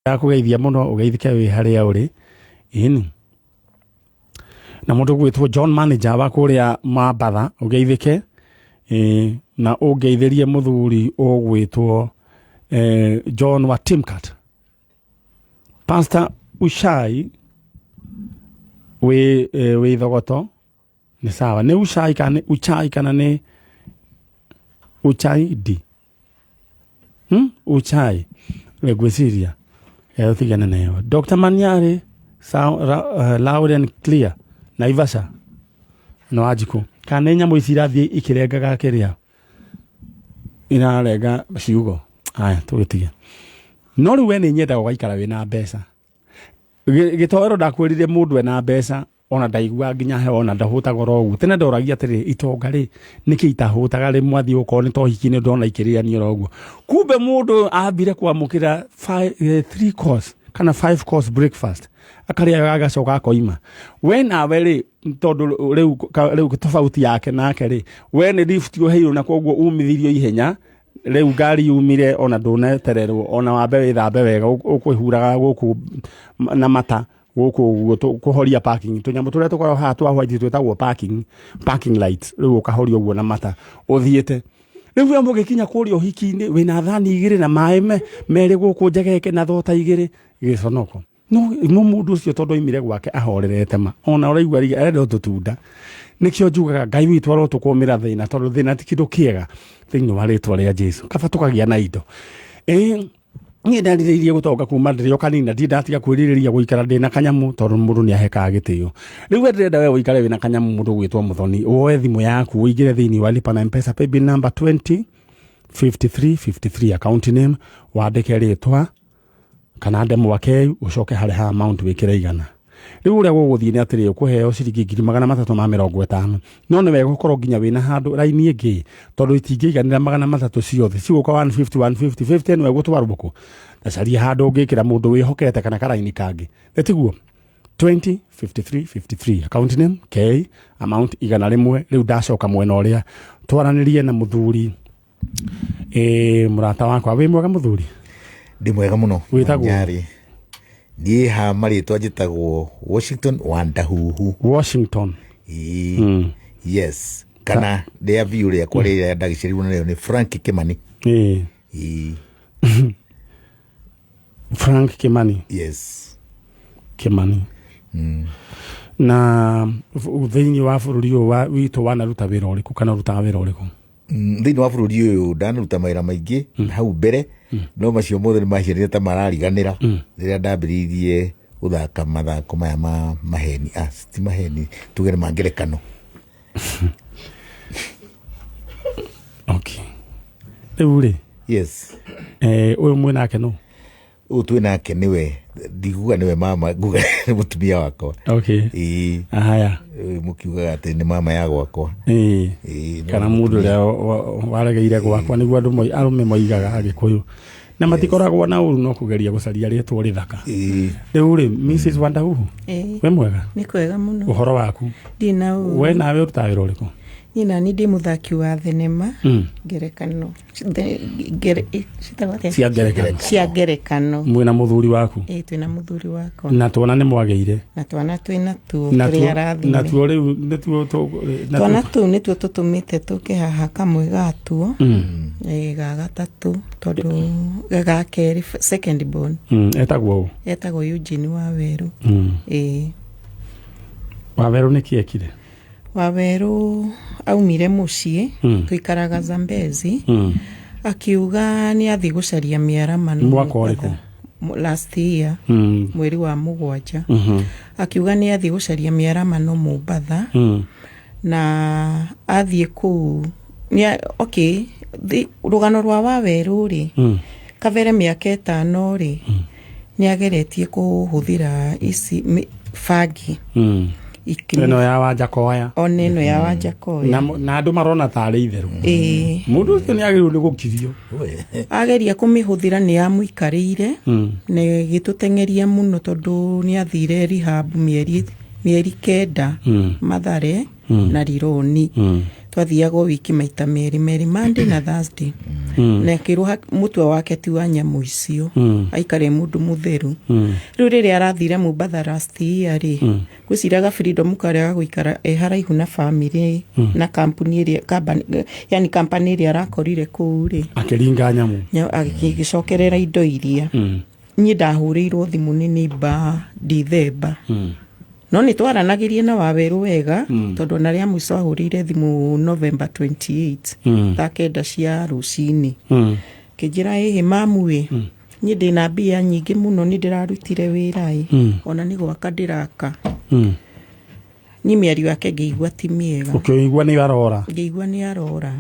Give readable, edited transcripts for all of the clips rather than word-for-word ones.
Ndakũgeithia mũno, ũgeithĩke wĩ harĩa ũrĩ. Ĩni na mũndũ gwĩtwo John Manager wa kũrĩa Mambatha, ũgeithĩke. Ĩ, na ũngeithĩrie mũthuri ũgwĩtwo John wa Timcat, Pastor Ushai wĩ Thogoto. Nĩ sawa, nĩ Ushai kana nĩ Uchai kana nĩ Uchaidi? Uchai ngwĩciria tigane nayo. Dr. Maniari sound, loud and clear, Naivasha no Wanjikũ. Kana nĩ nyamũ ici irathiĩ ikĩrengaga kĩrĩa irarenga ciugo? Aya, tũgĩtige. No rĩu we nĩ nyendaga ũgaikara wĩna mbeca. Gĩtoero ndakwĩrire mũndũ ena mbeca ona ndaigua nginya heho ona ndahũtaga oro ũguo. Tene ndoragia atĩrĩrĩ, itonga rĩ, nĩkĩ itahũtaga rĩ? Mwathiĩ gũkorwo nĩ tohiki-inĩ ndona ikĩrĩanio oro ũguo, kumbe mũndũ ambire kwamũkĩra three course kana five course breakfast, akarĩa agacoka akoima. We nawe rĩ, tondũ rĩu tofauti yake nake rĩ, we nĩ lift ũheirwo na koguo umithirio ihenya. Rĩu ngari yumire ona ndũnetererwo ona wambe wĩthambe wega, ũkwĩhuraga gũkũ na mata gũkũ ũguo kũhoria parking, tũnyamũ tũrĩa tũkoragwo haha twa white twĩtagwo parking lights. Rĩu ũkahoria ũguo na mata ũthiĩte. Rĩu we mũgĩkinya kũrĩa ũhiki-inĩ wĩna thani igĩrĩ na maĩ merĩ gũkũ njegeke na thota igĩrĩ, gĩconoko. No mũndũ ũcio tondũ oimire gwake ahorerete ma ona ũraigua rĩngĩ arenda o tũtunda. Nĩkĩo njugaga Ngai witũ arotũkũmĩra thĩna, tondũ thĩna ti kĩndũ kĩega thĩinĩ wa rĩtwa rĩa Jesu. Kaba tũkagĩa na indo. Ĩĩ, niĩ nderirĩirie gũtonga kuma ndĩrĩ o kanini, na ndirĩ ndatiga kwĩrirĩria gũikara ndĩna kanyamũ, tondũ mũndũ nĩ ahekaga gĩtĩo. Rĩu we ndĩrenda we ũikare wĩna kanyamũ. Mũndũ gwĩtwo Mũthoni, woe thimũ yaku, ũingĩre thĩinĩ wa Lipa na Mpesa, paybill number 20 53 53, account name wandĩke rĩtwa kana ndemwa keu, ũcoke harĩ ha amount wĩkĩre 100. Rĩu ũrĩa gũgũthiĩ nĩ atĩrĩ, ũkũheo ciringi 350,000, no nĩ wega ũkorwo nginya wĩna handũ raini ĩngĩ, tondũ itingĩiganĩra 300 ciothe, cigũka 150 150 50. Nĩwe gũtwarwo kũ tacaria handũ ũngĩkĩra mũndũ wĩhokete kana karaini kangĩ. Nĩ tiguo? 20 53 53, account name K, amount 100. Rĩu ndacoka mwena ũrĩa twaranĩrie na mũthuri. Ĩ, mũrata wakwa, wĩ mwega mũthuri? Ndĩ mwega mũno. Wĩtagwo? Nyarĩ niĩ ha marĩtwa njĩtagwo Washington Wandahuhu. Washington. Ĩĩ. Yes, kana rĩa biũ rĩakwa rĩrĩa ndagĩciarirwo narĩo nĩ Frank Kimani. Ĩĩ. Frank Kimani. Yes. Kimani. Na thĩinĩ wa bũrũri ũyũ witũ wanaruta wĩra ũrĩkũ kana ũrutaga wĩra ũrĩkũ? Thĩinĩ wa bũrũri ũyũ ndanaruta mawĩra maingĩ hau mbere, no macio mothe nĩ maciarire ta marariganĩra rĩrĩa ndambĩrĩirie gũthaka mathako maya ma maheni, ti maheni, tuge nĩ ma ngerekano. Okay, rĩu rĩ, Yes. Ũyũ mwĩ nake nũ? Ũyũ twĩ nake nĩwe, ndiguga nĩwe mama, nguga nĩ mũtumia wakwa. Ĩĩ. Haya. Ũyũ mũkiugaga atĩ nĩ mama ya gwakwa. Ĩĩ, nĩwe. Kana mũndũ ũrĩa waregeire gwakwa, nĩguo andũ arũme moigaga Agĩkũyũ, na matikoragwo na ũru no kũgeria gũcaria rĩtwa rĩthaka. Rĩu rĩ, Mrs Wandahuhu. Ĩĩ. Wĩ mwega? Nĩ kwega mũno. Ũhoro waku? Ndirĩ na ũru. We nawe ũrutaga wĩra ũrĩkũ? Niĩ nani ndĩ mũthaki wa thenema ngerekano. Citagwo atĩa? Cia ngerekano. Cia ngerekano. Mwĩna mũthuri waku? Ĩĩ, twĩna mũthuri wakwa. Na twana nĩ mwagĩire? Na twana twĩna tuo tũrĩ arathime. Natuo rĩu nĩtuo Twana tũu nĩtuo tũtũmĩte tũke haha, kamwe gatuo ga gatatũ, tondũ ga kerĩ, second born. Etagwo ũ? Etagwo Eugene Wawerũ. Ĩĩ. Wawerũ nĩkĩ ekire? Wawerũ aumire mũciĩ, tũikaraga Zambezi, akiuga nĩ athiĩ gũcaria mĩaramano. Mwaka ũrĩkũ? Last year, mweri wa 7. Akiuga nĩ athiĩ gũcaria mĩaramano Mombatha, na athiĩ kũu okay, rũgano rwa Wawerũ rĩ, kabere mĩaka 5 rĩ, nĩ ageretie kũhũthĩra ici bangi. Ĩno ya Wanjakoya? Ona ĩno ya Wanjakoya. Na andũ marona tarĩ itherũ. Ĩĩ. Mũndũ ũcio nĩ agĩrĩirwo nĩ gũkirio. Ageria kũmĩhũthĩra nĩ yamũikarĩire na ĩgĩtũteng'eria mũno, tondũ nĩ athire rehab mĩeri 9, Mathare na Rironi. Twathiaga o wiki maita merĩ merĩ, Monday na Thursday, na akĩrwo mũtwe wake ti wa nyamũ icio, aikare mũndũ mũtheru. Rĩu rĩrĩa arathire Mombatha last year rĩ, ngwĩciraga freedom karĩa gũikara e haraihu na family na kampuni ĩrĩa company, yani company ĩrĩa arakorire kũu rĩ. Akĩringa nyamũ. Agĩcokerera indo iria. Niĩ ndahũrĩirwo thimũ nĩ neighbor Dithemba, no nĩ twaranagĩrie na Wawerũ wega, tondũ ona rĩa mũico ahũrĩire thimũ November 28, thaa 9 cia rũcinĩ, kĩnjĩra, "Ĩhĩ mamu ĩ, niĩ ndĩna mbia nyingĩ mũno, nĩ ndĩrarutire wĩra ĩ, ona nĩ gwaka ndĩraka." Niĩ mĩario yake ngĩigua ti mĩega. Ũkĩigua nĩ arora. Ngĩigua nĩ arora.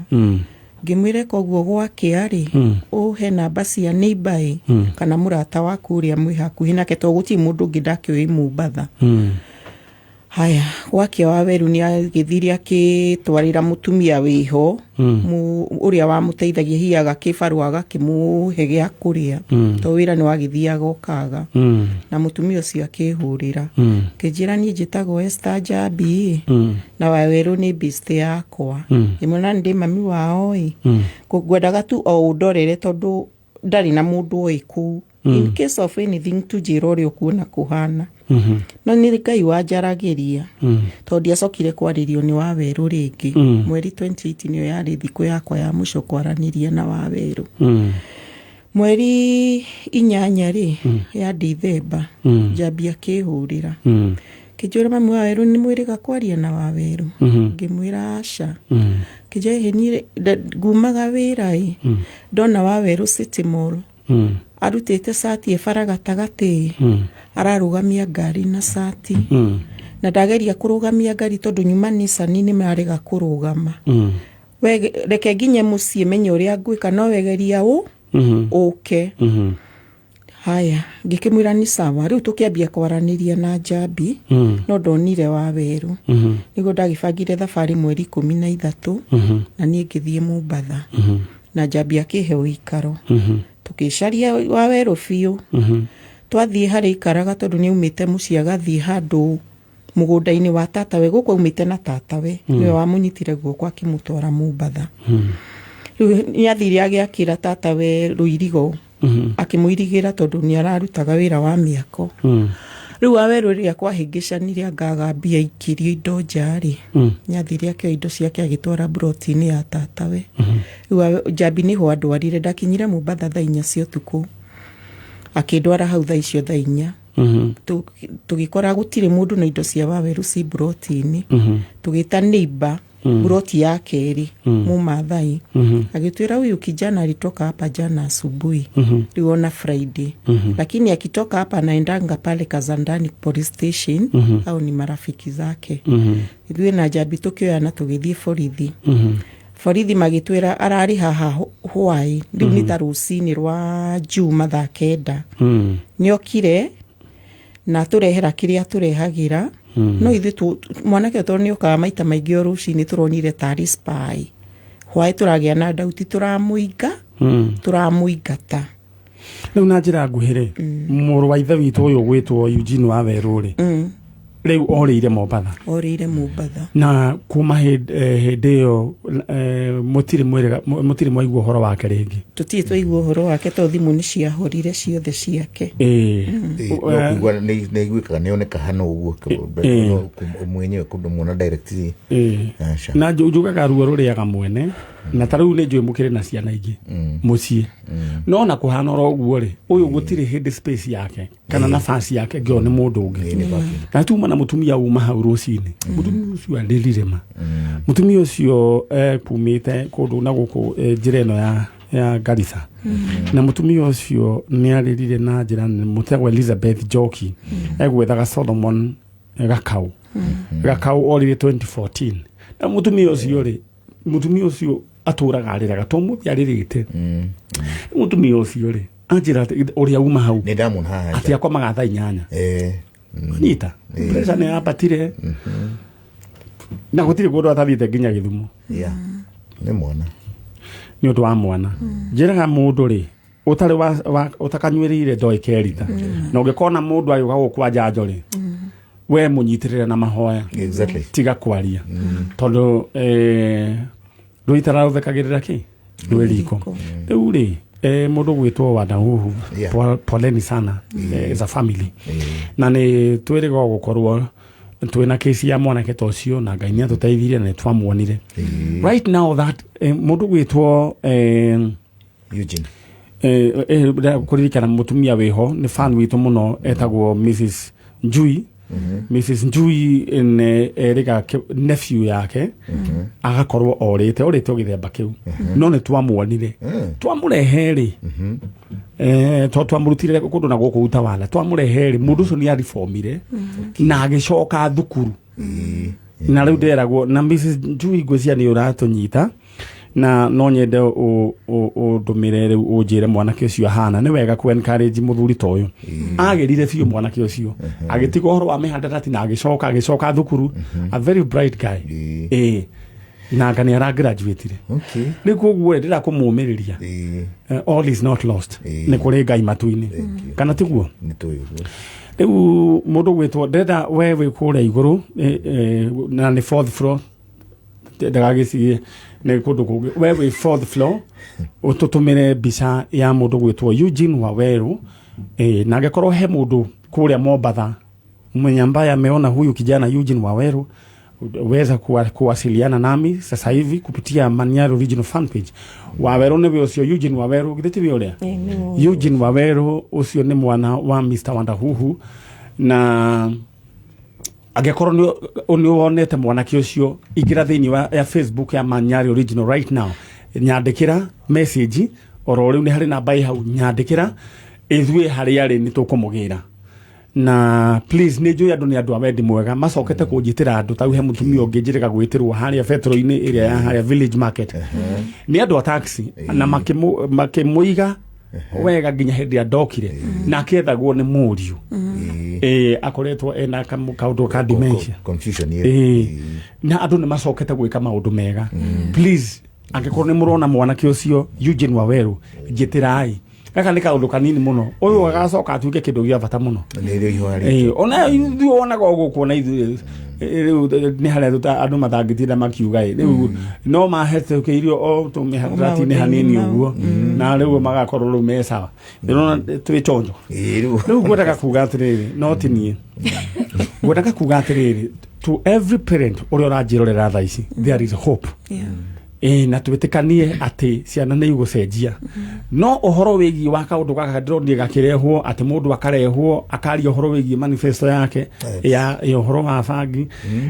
Ngĩmwĩra, koguo gwakĩa rĩ, ũhe namba cia neighbor ĩ, kana mũrata waku ũrĩa mwĩ hakuhĩ nake, tondũ gũtirĩ mũndũ ũngĩ ndakĩũĩ Mombatha. Haya, gwakĩa Waweru nĩ agĩthire akĩtwarĩra mũtumia wĩho ũrĩa wamũteithagia, hihi agakĩbarũa agakĩmũhe gĩa kũrĩa, tondũ wĩra nĩ wagĩthiaga ũkaga. Na mũtumia ũcio akĩhũrĩra, kĩnjĩra, "Niĩ njĩtagwo Esther Njambi ĩ, na Wawerũ nĩ best yakwa." Ngĩmwĩra nĩ ndĩ mami wao ĩ, ngwendaga tu o ũndorere tondũ ndarĩ na mũndũ oĩ kũu. In case of anything tu njĩra ũrĩa ũkuona kũhana. No nĩ Ngai wanjaragĩria, tondũ ndiacokire kwarĩrio nĩ Wawerũ rĩngĩ. Mweri 28 nĩyo yarĩ thikũ yakwa ya mũico kwaranĩria na Wawerũ. Mweri 8 rĩ ya Dithemba, Njambi akĩhũrĩra, kĩnjũra, "Mami Wawerũ nĩ mwĩrĩga kwaria na Wawerũ?" Ngĩmwĩra aca. Kĩnjũra, "Ĩhĩ niĩ ngumaga wĩra ĩ, ndona Wawerũ City Mall arutĩte cati ĩbara gatagatĩ ĩ, ararũgamia ngari na cati, na ndageria kũrũgamia ngari tondũ nyuma Nissan nĩ marega kũrũgama. We reke nginye mũciĩ menye ũrĩa ngwĩka, no wegeria ũ ũke." Haya, ngĩkĩmwĩra nĩ sawa. Rĩu tũkĩambia kwaranĩria na Njambi, no ndonire Wawerũ. Nĩguo ndagĩbangire thabarĩ mweri 13, na niĩ ngĩthiĩ Mombatha na Njambi akĩhe ũikaro. Tũkĩcaria Wawerũ biũ. Twathiĩ harĩa ikaraga, tondũ nĩ aumĩte mũciĩ agathiĩ handũ mũgũnda-inĩ wa tatawe gũkũ aumĩte, na tatawe nĩwe wamũnyitire guoko akĩmũtwara Mombatha. Rĩu nĩ athire agĩakĩra tatawe rũirigo, akĩmũirigĩra tondũ nĩ ararutaga wĩra wa mĩako. Rĩu Wawerũ rĩrĩa kwahĩngĩcanire angaga mbia ikĩrio indo nja rĩ, nĩ athire akĩoya indo ciake agĩtwara mburoti-inĩ ya tatawe. Rĩu Njambi nĩho andwarire. Ndakinyire Mombatha thaa 4 cia ũtukũ, akĩndwara hau thaa icio thaa 4. Tũgĩkora gũtirĩ mũndũ na indo cia Wawerũ ci mburoti-inĩ. Tũgĩta neighbor mburoti ya kerĩ, Mũmathai, agĩtwĩra, "Huyu kijana alitoka hapa jana asubuhi, rĩu ona Friday, lakini akitoka hapa anaendanga pale Kazandani police station, au ni marafiki zake." Ithuĩ na Njambi tũkĩoyana tũgĩthiĩ borithi. Borithi magĩtwĩra ararĩ haha hwaĩ, rĩu nĩ ta rũcinĩ rwa Juma thaa 9 nĩokire na tũrehera kĩrĩa tũrehagĩra. No ithuĩ mwanake ũyũ tondũ nĩokaga maita maingĩ o rũcinĩ, tũronire tarĩ spy. Hwaĩ tũragĩa na ndauti tũramũinga, tũramũingata. Rĩu na njĩra nguhĩ rĩ, mũrũ wa ithe witũ ũyũ ũgwĩtwo Eugene Wawerũ rĩ, rĩu orĩire Mombatha. Orĩire Mombatha. Na kuma hĩndĩ ĩyo mũtirĩ mwĩrĩga, mũtirĩ mwaigua ũhoro wake rĩngĩ? Tũtirĩ twaigua ũhoro wake tondũ thimũ nĩ ciahorire ciothe ciake. Ĩ, no kũigua nĩ iguĩkaga nĩ oneka hana ũguo, no mwenyewe kũndũ direct. Aca. Na njugaga ruo rũrĩaga mwene, na ta rĩu nĩ njũĩ mũkĩrĩ na ciana ingĩ mũciĩ, no na kũhana oro ũguo rĩ, ũyũ gũtirĩ hĩndĩ space yake kana nafasi yake ngĩo nĩ mũndũ ũngĩ. Nĩ baki. Na tuma na mũtumia uma hau rũcinĩ, mũtumia ũcio arĩrire ma mũtumia ũcio kumĩte kũndũ na gũkũ njĩra ĩno ya Garissa, na mũtumia ũcio nĩ arĩrire na njĩra nene. Mũtagwo Elizabeth Njoki, egwethaga Solomon Gakau. Gakau orire 2014, na mũtumia ũcio rĩ, mũtumia ũcio atũraga arĩraga to mũthĩ arĩrĩte. Mũtumia ũcio rĩ, anjĩra atĩ ũrĩa uma hau Nĩ ndamwona haha nja. atĩ akomaga thaa 8. Nyita pressure nĩ yambatire na gũtirĩ kũndũ atathiĩte nginya Gĩthumo. Yeah. Nĩ mwana. Nĩ ũndũ wa mwana. Njĩraga mũndũ rĩ ũtarĩ ũtakanyuĩrĩire ndoĩ kerita, na ũngĩkona mũndũ agĩũka gũkwa njanjo rĩ, We mũnyitĩrĩre na mahoya. Tiga kwaria tondũ rũitara rũthekagĩrĩra kĩ rwĩ riko. Rĩu rĩ, mũndũ gwĩtwo Wanahuhu, poleni sana as a family, na nĩ twĩrĩga gũkorwo twĩna kesi ya mwanake ta ũcio, na Ngai nĩ atũteithirie na nĩ twamuonire. Right now that mũndũ gwĩtwo Eugene. Kũririkana mũtumia wĩho nĩ fan witũ mũno etagwo Mrs Njui. Mrs Njui nĩ erĩga nephew yake agakorwo orĩte o gĩthemba kĩu, no nĩ twamuonire, twamũrehe rĩ, to twamũrutire kũndũ na gũkũ Utawala, twamũrehe rĩ, mũndũ ũcio nĩ aribomire na agĩcoka thukuru, na rĩu nderagwo na Mrs Njui, ngwĩciria nĩ ũratũnyita na no nyende ũndũmĩre rĩu ũnjĩre mwanake ũcio ahana. Nĩ wega ku encourage mũthuri ta ũyũ agĩrire biũ. Mwanake ũcio agĩtiga ũhoro wa mĩhandarati na agĩcoka thukuru, a very bright guy. Ĩĩ, na anga nĩ aragraduatire. Rĩu koguo rĩ, ndĩra kũmũmĩrĩria. All is not lost. Nĩ kũrĩ Ngai matu-inĩ, kana tiguo? Nĩ tũĩ ũguo. Rĩu mũndũ gwĩtwo, ndĩrenda we wĩ kũrĩa igũrũ, na nĩ fourth floor, ndagagĩcirie nĩ kũndũ kũngĩ, we wĩ fourth floor, ũtũtũmĩre mbica ya mũndũ gwĩtwo Eugene Waweru, na angĩkorwo he mũndũ kũrĩa Mombatha mwenye ambaye ameona huyu kijana Eugene Waweru, weza kuwasiliana nami sasa hivi kupitia Maniaro Regional fan page. Waweru nĩwe ũcio Eugene Waweru, githĩ tiwe ũrĩa? Ĩĩ, nĩwe. Eugene Waweru ũcio nĩ mwana wa Mr Wandahuhu, na angĩkorwo nĩ wonete mwanake ũcio, ingĩra thĩinĩ wa ya Facebook ya Manyari Original right now, nyandĩkĩra message oro rĩu, nĩ harĩ namba ĩ hau, nyandĩkĩra, ithuĩ harĩa arĩ nĩ tũkũmũgĩra. Na please, nĩ njũĩ andũ nĩ andũ a wendi mwega, macokete kũnjĩtĩra andũ tau he mũtumia ũngĩ njĩrĩga gwĩtĩrwo harĩa betro-inĩ ĩrĩa ya harĩa Village Market nĩ andũ a taxi, na makĩmũiga wega nginya hĩndĩ ĩrĩa ndokire, na akĩethagwo nĩ mũriũ. Ĩĩ, akoretwo ena kaũndũ ka dementia. Confusion. Ĩĩ, na andũ nĩ macokete gwĩka maũndũ mega. Please, angĩkorwo nĩ mũrona mwanake ũcio Eugene Waweru, njĩtĩrai. Gaka nĩ kaũndũ kanini mũno, ũyũ agacoka atuĩke kĩndũ gĩa bata mũno. Nĩ rĩo ihoya rĩtũ. Ĩĩ, ona ithuĩ wonaga o gũkũ, ona ithuĩ rĩu nĩ harĩa andũ matangĩtinda makiuga ĩ rĩu no mahetũkĩirio o tũmĩharatĩ-inĩ hanini ũguo, na rĩu magakorwo rĩu me sawa. Ndĩrona twĩ chonjo. Ĩĩ, rĩu. Rĩu ngwendaga kuga atĩrĩrĩ, no ti niĩ ngwendaga kuga atĩrĩrĩ, to every parent ũrĩa ũranjĩrorera thaa ici, there is hope. Ĩĩ, na twĩtĩkanie atĩ ciana nĩ igũcenjia, no ũhoro wĩgiĩ wa kaũndũ gaka ndĩronire gakĩrehwo atĩ mũndũ akarehwo akaria ũhoro wĩgiĩ manifesto yake ya ũhoro wa bangi.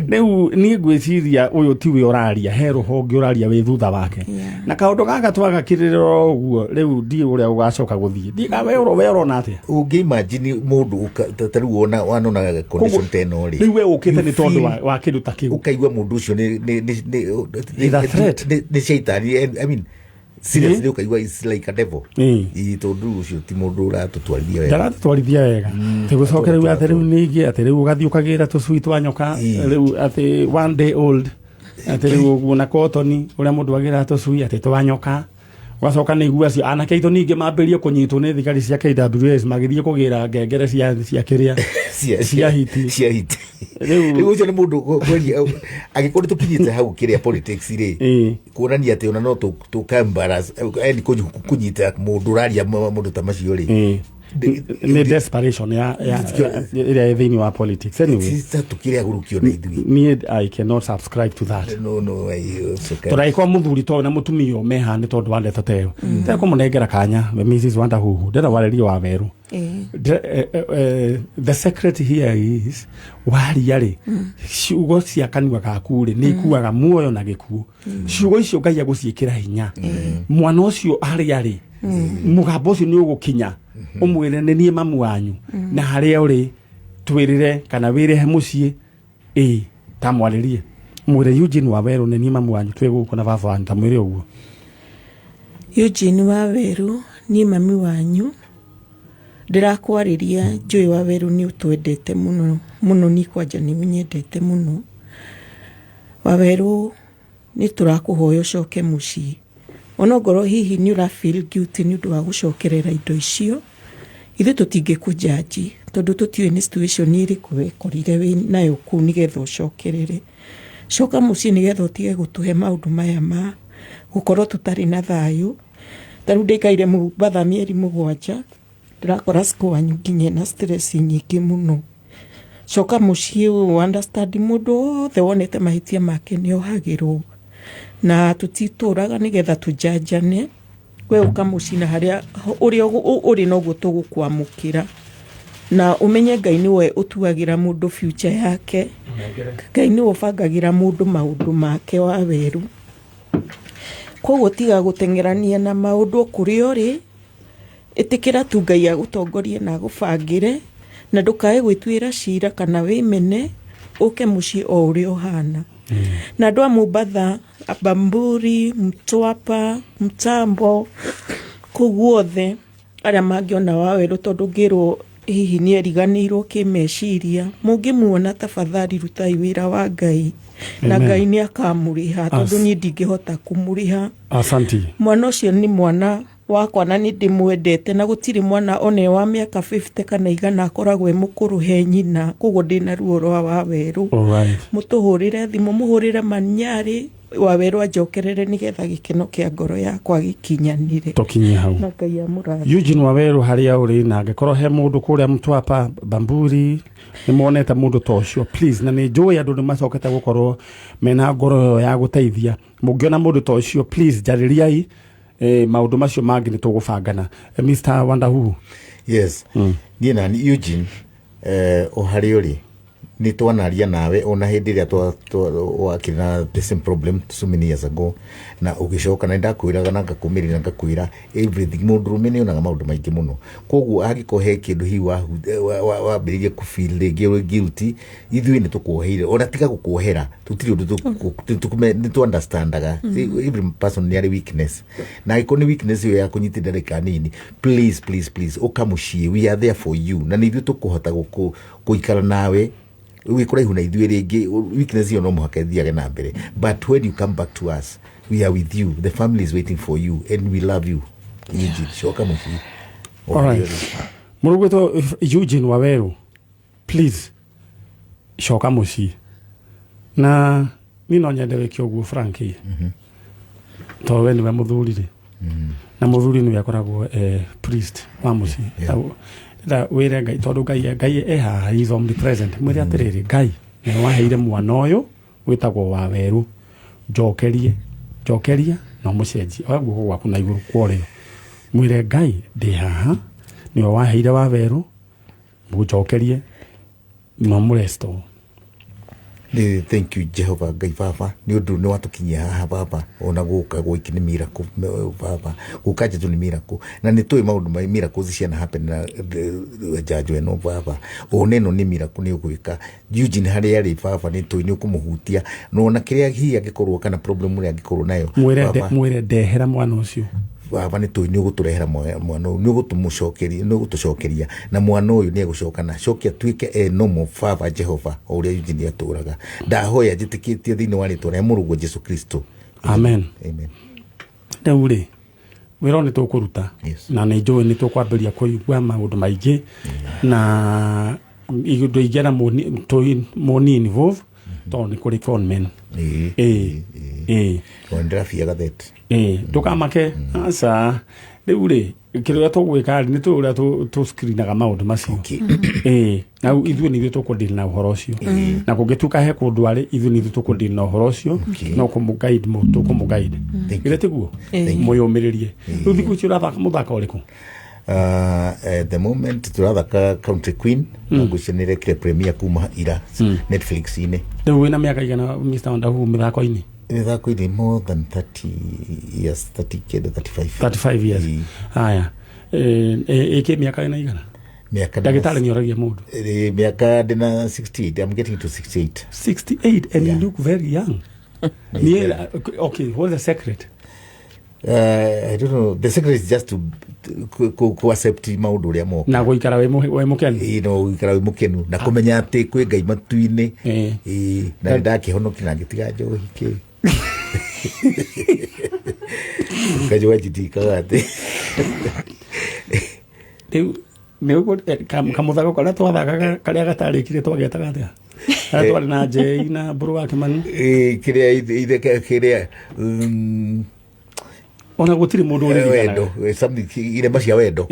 Rĩu niĩ ngwĩciria ũyũ tiwe ũraria, he rũhonge ũraria wĩ thutha wake. Na kaũndũ gaka twagakĩrĩra o ũguo, rĩu ndiũ ũrĩa ũgacoka gũthiĩ. We ũrona atĩa? Ũngĩ imagine mũndũ ta rĩu wona wanona condition ta ĩno rĩ, Rĩu we ũkĩte nĩ tondũ you wa kĩndũ ta kĩu. Ũkaigua mũndũ ũcio nĩ Is a threat. Nĩ caitani. I mean, seriously, ũkaigua it's like a devil. Ĩĩ, tondũ rĩu ũcio ti mũndũ ũratũtwarithia wega. Ndaratũtwarithia wega. Tĩgũcoke rĩu atĩ rĩu ningĩ atĩ rĩu ũgathiĩ ũkagĩra tũcui twa nyoka, rĩu atĩ one day old, atĩ rĩu ũguo na kotoni ũrĩa mũndũ agĩraga tũcui atĩ twa nyoka. Ũgacoka nĩ igua acio anake aitũ ningĩ mambĩrĩrie kũnyitwo nĩ thigari cia KWS magĩthiĩ kũgĩra ngengere cia kĩrĩa cia hiti. Cia hiti. Rĩu Rĩu ũcio nĩ mũndũ kweria angĩkorwo nĩ tũkinyĩte hau kĩrĩa politics rĩ, kuonania atĩ ona no tũka-embarrass, yani kũnyita mũndũ ũraria mũndũ ta macio rĩ. Nĩ desperation ya ĩrĩa ĩ thĩinĩ wa politics anyway. Ta tũkĩrĩ agũrũkio na ithuĩ. Niĩ I cannot subscribe to that. No, it's okay. Tondũ angĩkorwo mũthuri to na mũtumia ũyũ meha nĩ tondũ wa ndeto ta ĩyo, tekũmũnengera kanya. Mrs Wandahuhu, ndĩrenda warĩrie Waweru. The secret here is waria rĩ, ciugo cia kanua gaku rĩ, nĩ ikuaga muoyo na gĩkuũ. Ciugo icio Ngai agũciĩkĩra hinya. Mwana ũcio harĩa rĩ, mũgambo ũcio nĩ ũgũkinya, ũmwĩre nĩ niĩ mamu wanyu, na harĩa ũrĩ twĩrĩre kana wĩrehe mũciĩ. Ĩ tamwarĩrie, mwĩre Eugene Waweru nĩ niĩ mamu wanyu, twĩ gũkũ na baba wanyu, tamwĩre ũguo. Eugene Waweru, niĩ mami wanyu ndĩrakwarĩria. Njũĩ Waweru nĩ ũtwendete mũno mũno, niĩ kwanja nĩ ũnyendete mũno. Waweru, nĩ tũrakũhoya ũcoke mũciĩ, ona ngorwo hihi nĩ ũra feel guilty nĩ ũndũ wa gũcokerera indo icio, ithuĩ tũtingĩkũjanji. Tondũ tũtiũĩ nĩ situation ĩrĩkũ wekorire wĩ nayo kũu nĩgetha ũcokerere. Coka mũciĩ nĩgetha ũtige gũtũhe maũndũ maya ma gũkorwo tũtarĩ na thayũ. Ta rĩu ndĩikaire Mombatha mĩeri 7, ndĩrakora cikwanyu nginya na stress nyingĩ mũno. Coka mũciĩ, understand mũndũ wothe wonete mahĩtia make nĩ ohagĩrwo, na tũtitũraga nĩgetha tũjanjane. We ũka mũciĩ na harĩa ũrĩa ũrĩ noguo tũgũkwamũkĩra, na ũmenye Ngai nĩwe ũtuagĩra mũndũ future yake. Ngai nĩwe ũbangagĩra mũndũ maũndũ make wa werũ. Koguo tiga gũteng'erania na maũndũ kũrĩa ũrĩ, ĩtĩkĩra tu Ngai agũtongorie na agũbangĩre, na ndũkae gwĩtuĩra cira kana wĩmene, ũke mũciĩ o ũrĩa ũhana. Na andũ a Mombatha, Bamburi, Mtwapa, Mtambo, kũu guothe arĩa mangĩona Wawerũ, tondũ ngĩrwo hihi nĩ eriganĩirwo kĩmeciria, mũngĩmuona tafadhali rutai wĩra wa Ngai na Amen. Ngai nĩ akamũrĩha, tondũ niĩ ndingĩhota kũmũrĩha. Asanti. Mwana ũcio nĩ mwana wakwa na nĩ ndĩmwendete, na gũtirĩ mwana one wa mĩaka 50 kana 100 akoragwo e mũkũrũ he nyina. Koguo ndĩna ruo rwa Wawerũ. Alright. Mũtũhũrĩre thimũ, mũhũrĩre Manyarĩ, Wawerũ anjokerere nĩgetha gĩkeno kĩa ngoro yakwa gĩkinyanĩre. Tũkinyie hau. Na Ngai amũrathime. Eugene Wawerũ, harĩa ũrĩ, na angĩkorwo he mũndũ kũrĩa Mtwapa, Bamburi, nĩ monete mũndũ ta ũcio, please, na nĩ njũĩ andũ nĩ macokete gũkorwo mena ngoro ĩyo ya gũteithia, mũngĩona mũndũ ta ũcio, please njarĩriai. Maũndũ macio mangĩ nĩ tũgũbangana. Mr Wandahuhu. Yes, niĩ nani Eugene, o harĩa ũrĩ, nĩ twanaria nawe ona hĩndĩ ĩrĩa wakĩrĩ na the same problem so many years ago, na ũgĩcoka, na nĩndakwĩraga na ngakũmĩrĩria na ngakwĩra everything. Mũndũrũme nĩ onaga maũndũ maingĩ mũno, koguo angĩkorwo he kĩndũ hihi wambĩrĩirie kũfeel rĩngĩ wĩ guilty, ithuĩ nĩ tũkuoheire. Ona tiga gũkuohera, tũtirĩ ũndũ nĩ tũ understandaga every person nĩ arĩ weakness, na angĩkorwo nĩ weakness ĩyo ya kũnyitĩrĩra ndagĩka nini, please, please, please, ũka mũciĩ. We are there for you, na nĩ ithuĩ tũkũhota gũikara nawe wĩ kũraihu na ithuĩ. Rĩngĩ weakness ĩyo no mũhaka ĩthiage na mbere, but when you come back to us, we are with you. The family is waiting for you and we love you. Eugene, coka mũciĩ. Alright. Mũrũgwĩtwo Eugene Wawerũ, please coka mũciĩ. Na niĩ no nyende wĩke ũguo, Frank, tondũ we nĩwe mũthuri rĩ, na mũthuri nĩwe akoragwo priest wa mũciĩ. Ndĩrenda wĩre Ngai, tondũ Ngai e haha, he is omnipresent. Mwĩre atĩrĩrĩ, Ngai nĩwe waheire mwana ũyũ wĩtagwo Wawerũ, njokerie, njokeria na ũmũcenjie. Oya guoko gwaku na igũrũ kwa ũrĩo, mwĩre Ngai, ndĩ haha, nĩwe waheire Wawerũ, mũnjokerie na ũmũrestore. Nĩ thank you, Jehova Ngai baba, nĩ ũndũ nĩ watũkinyia haha baba. Ona gũka gwiki nĩ miracle baba, gũka njanjo nĩ miracle, na nĩ tũĩ maũndũ ma miracles ciana happen na njanjo ĩno baba. Ona ĩno nĩ miracle nĩ ũgwĩka Eugene harĩa arĩ baba, nĩ tũĩ nĩ ũkũmũhutia, na ona kĩrĩa hihi angĩkorwo kana problem ĩrĩa angĩkorwo nayo mwĩre baba, mwĩre ndehera mwana ũcio. Baba, nĩ tũĩ nĩ ũgũtũrehera mwana ũyũ, nĩ ũgũtũmũcokeria, nĩ ũgũtũcokeria, na mwana ũyũ nĩ egũcoka na acoke atuĩke e normal baba Jehova, o ũrĩa Eugene atũraga. Ndahoya njĩtĩkĩtie thĩinĩ wa rĩtwa rĩa mũrũguo Jesu Kristo. Amen. Amen. Rĩu rĩ, wĩra ũyũ nĩ tũkũruta. Na nĩ njũĩ nĩ tũkwambĩrĩria kũigua maũndũ maingĩ na indo ingĩ na mũni involve, tondũ nĩ kũrĩ conmen. Ĩĩ. Ona ndĩrabiaga that. Ĩĩ, ndũkamake, aca. Rĩu rĩ, kĩrĩa tũgwĩka rĩ, nĩ tũĩ ũrĩa tũ-screenaga maũndũ macio. Ĩĩ, na rĩu ithuĩ nĩ ithuĩ tũkũdeal na ũhoro ũcio, na kũngĩtuĩka he kũndũ arĩ, ithuĩ nĩ ithuĩ tũkũdeal na ũhoro ũcio. No kũmũguide, tũkũmũguide. Thank Githĩ tiguo? Thank you. Mwĩyũmĩrĩrie. Rĩu thikũ ici ũrathaka mũthako ũrĩkũ? At the moment tũrathaka Country Queen, na ngwĩciria nĩ ĩrekire premiere kuma ira Netflix-inĩ. Rĩu wĩna mĩaka igana, Mr Wandahu, mĩthako-inĩ? Mĩthako-inĩ more than 30 years, 30 kĩndũ, 35. 35 years. Ĩĩ. Haya, ĩkĩ mĩaka ĩna igana? Mĩaka Ndagĩtarĩ nĩ oragia mũndũ. Mĩaka ndĩna 68, I'm getting to 68. 68 and you Yeah. look very young. Niĩ, okay, what's the secret? I don't know. The secret is just to accept maũndũ ũrĩa moka. Na gũikara wĩ mũkenu. Ĩĩ, no gũikara wĩ mũkenu na kũmenya atĩ kwĩ Ngai matu-inĩ. Ĩĩ, na nĩ ndakĩhonokia na ngĩtiga njohi kĩ kanjũa njitikaga atĩ Rĩu Nĩ ũguo kamũthako karĩa twathakaga karĩa gatarĩkire twagetaga atĩa? Karĩa twarĩ na Njei na Mbũrũ wa Kĩmani. Kĩrĩa kĩrĩa Ona gũtirĩ mũndũ ũririkanaga. Wendo, something, irema cia wendo.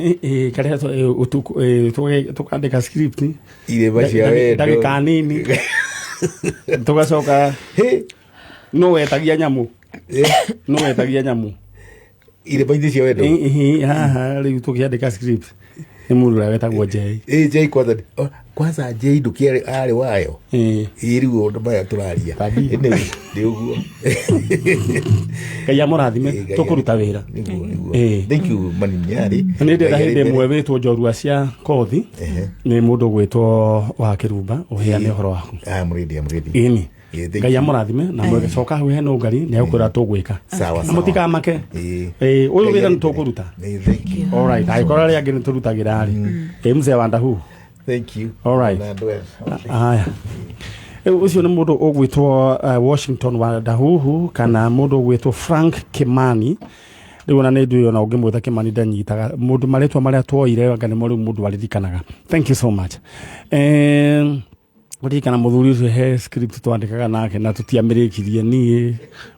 Karĩa ũtukũ, tũkandĩka script. Irema cia wendo. Ndagĩka nini. Tũgacoka Hĩ, no wetagia nyamũ. No wetagia nyamũ. Irema-inĩ cia wendo. Haha rĩu tũkĩandĩka script nĩ mũndũ ũrĩa wetagwo Njei. Jay kwanza kwanza Jay ndũkĩarĩ arĩ wayo. Rĩu ũndũ maya tũraria. Tabia. Anyway, nĩ ũguo. Ngai amũrathime. Ngai Tũkũruta wĩra. Nĩguo, nĩguo. Ĩĩ. Thank you, Mani Nyari. Nĩ ndĩrenda Ngai hĩndĩ arĩ ĩmwe wĩtwo njorua cia kothi nĩ mũndũ ũgwĩtwo wa Kĩrumba ũheane ũhoro waku. I'm ready, I'm ready. Ĩni. Yeah, thank Ngai you. amũrathime na mwegĩcoka hau hena ũngari nĩ egũkwĩra tũgwĩka. Sawa, Na sawa. mũtikamake. Ĩĩ. Ĩĩ, ũyũ Ngai wĩra arĩ nĩ tũkũruta. mbere. Ĩĩ, thank you. All right, angĩkorwo arĩa angĩ nĩ tũrutagĩra rĩ. Ĩĩ, mzee wa Ndahu. Thank you. All right. Na andũ aya. Aya. Rĩu ũcio nĩ mũndũ ũgwĩtwo Washington wa Ndahuhu kana mũndũ ũgwĩtwo Frank Kimani. Rĩu ona nĩ ndũĩ ona ũngĩmwĩta Kimani ndanyitaga mũndũ marĩtwa marĩa twoire anga nĩmo rĩu mũndũ aririkanaga. Thank you so much. Ũririkana mũthuri ũcio he script twandĩkaga nake na tũtiamĩrĩkirie niĩ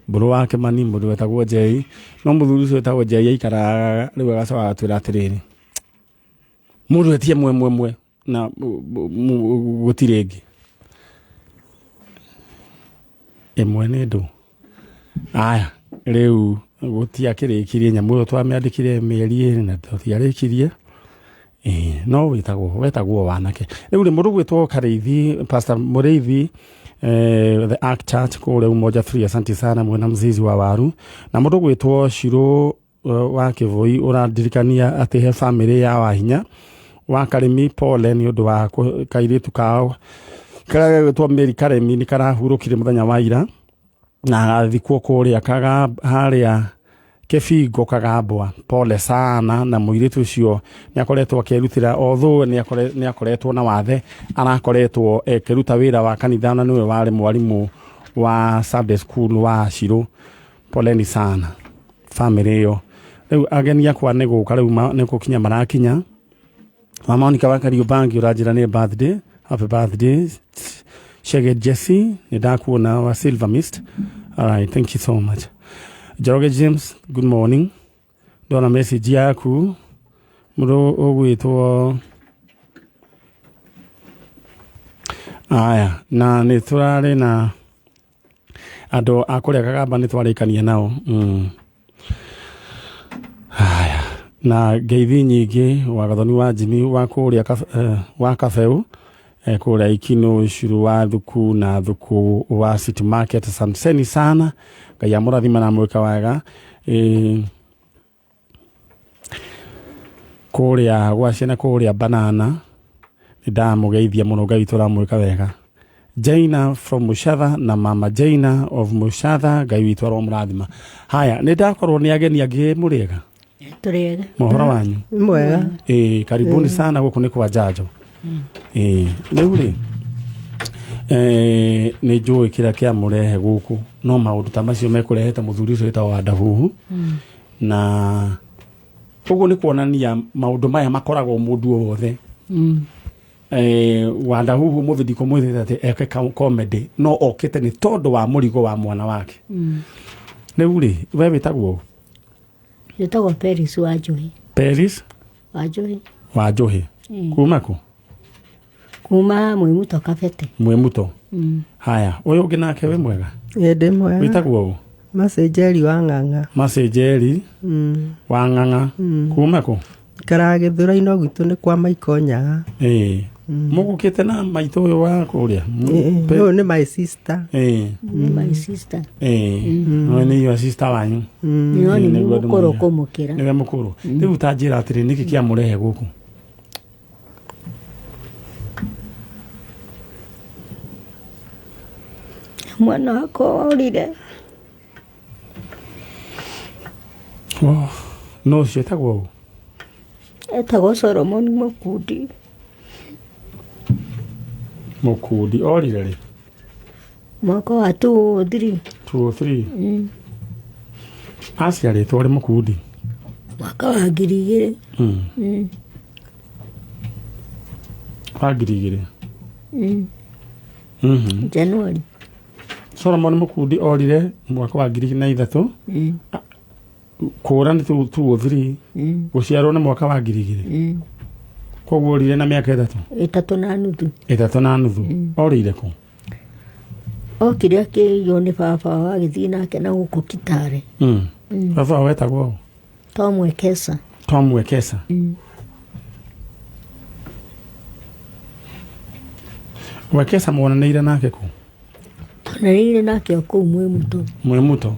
Mbũrũ wa Kĩmani mũndũ wetagwo Njei, no mũthuri ũcio wetagwo Njei aikaraga rĩu agacoka agatwĩra atĩrĩrĩ, mũndũ etie mwe mwe mwe na gũtirĩ ĩngĩ ĩmwe nĩ ndũ. Aya, rĩu gũtiakĩrĩkirie nyamũ ĩyo twamĩandĩkire mĩeri ĩrĩ na tũtiarĩkirie. Ĩĩ, no wetagwo wanake. Rĩu rĩ mũndũ gwĩtwo Karĩithi, Pastor Mũrĩithi, the Ark Church kũrĩa Umoja 3, asante sana mwena mzizi wa waru. Na mũndũ gwĩtwo Shiro wa Kĩboi ũrandirikania atĩ he famĩlĩ ya Wahinya wa Karĩmi, pole nĩ ũndũ wa kairĩtu kao karĩa gegwĩtwo Mary Karĩmi nĩ karahurũkire mũthenya wa ira na agathikwo kũrĩa harĩa Kĩbingo Kagambwa, pole sana. Na mũirĩtu ũcio nĩ akoretwo akĩrutĩra, although nĩ akoretwo na wathe, arakoretwo akĩruta wĩra wa kanitha na nĩwe warĩ mwarimũ wa Sunday school wa Shiro. Poleni sana famĩlĩ ĩyo. Rĩu ageni akwa nĩ gũka rĩu nĩ gũkinya marakinya. Mama Monica wa Kariũbangi ũranjĩra nĩ birthday, happy birthday. Shege Jesse nĩ ndakuona wa Silver Mist. All right, thank you so much. Njoroge James, good morning. Ndona message yaku mũndũ ũgwĩtwo aya, na nĩ tũrarĩ na andũ a kũrĩa Kagamba nĩ twarĩkania nao. Haya, na ngeithi nyingĩ wa Gathoni wa Jimmy wa kũrĩa wa Kabeu, kũrĩa Ikino Curu wa Thuku na Thuku wa City Market, asanteni sana. Ngai amũrathime na amwĩka wega. Kũrĩa gwa ciana kũrĩa Banana nĩ ndamũgeithia mũno, Ngai witũ aramwĩka wega. Jaina from Mushatha na Mama Jaina of Mushatha, Ngai witũ aromũrathima. Haya, nĩ ndakorwo nĩ ageni angĩ mũrĩega? Tũrĩega. Mohoro wanyu? Nĩ mwega. Karibuni sana gũkũ nĩ kwa Njanjo. Rĩu rĩ, nĩ njũĩ kĩrĩa kĩamũrehe gũkũ, no maũndũ ta macio mekũrehete mũthuri ũcio wĩtagwo Wandahuhu. Na ũguo nĩ kuonania maũndũ maya makoragwo mũndũ o wothe. Wandahuhu mũthĩ ndikũmwĩrĩte atĩ eke comedy, no okĩte nĩ tondũ wa mũrigo wa mwana wake. Rĩu rĩ, we wĩtagwo ũ? Njĩtagwo Peris wa Njohi. Peris Wa Njohi. wa Njohi. Kuma kũ? Kuma Mwĩmuto Kabete. Mwĩmuto. Haya, ũyũ ũngĩ nake wĩ mwega? Ĩ, ndĩ mwega. Wĩtagwo ũ? Macenjeri wa Ng'ang'a. Macenjeri wa Ng'ang'a. Kuma kũ? Ikaraga Gĩthũrai-inĩ gwitũ nĩ kwa Maiko Nyaga. Mũgũkĩte na maitũ ũyũ wa kũrĩa? Ũyũ nĩ my sister. Nĩ my sister. Ũyũ nĩ your sister wanyu. No nĩ Nĩguo mũkũrũ ndĩmũmenye. kũmũkĩra. Nĩwe mũkũrũ. Rĩu ta njĩra atĩrĩ, nĩkĩ kĩamũrehe gũkũ? Mwana wakwa orire. Oh, no ũcio etagwo ũ? Etagwo Solomon Mũkundi. Mũkundi orire rĩ? Mwaka wa 203. 203. Aciarĩtwo arĩ Mũkundi. Mwaka wa ngiri igĩrĩ. Wa 2000. Januari. Solomon Mukundi orire mwaka wa 2003. Kũra nĩ 203. Gũciarwo nĩ mwaka wa 2000. Koguo orire na mĩaka 3. 3.5. 3.5. Orĩire kũ? Okire akĩiywo nĩ baba wao, agĩthiĩ nake na gũkũ Kitale. Baba wao wetagwo ũ? Tom Wekesa. Tom Wekesa. Wekesa mwonanĩire nake kũ? Twananĩire nake o kũu Mwĩmuto. Mwĩmuto.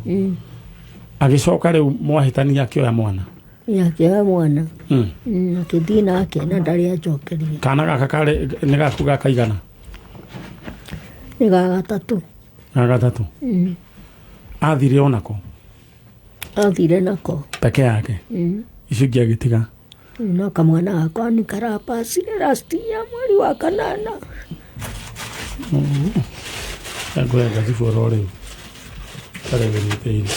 Agĩcoka rĩu mwahĩtania akĩoya mwana? Akĩoya mwana. Akĩthiĩ nake na ndarĩ anjokeria. Kana gaka karĩ nĩ gaku gakaigana? Nĩ ga gatatũ. Ga gatatũ. Athire onako? Athire nako. Peke yake? Icio ingĩ agĩtiga? No kamwana gakwa nĩ karapacire last year mweri wa kanana. Ngũya ngacibu oro rĩu tarĩ wĩnyitĩire.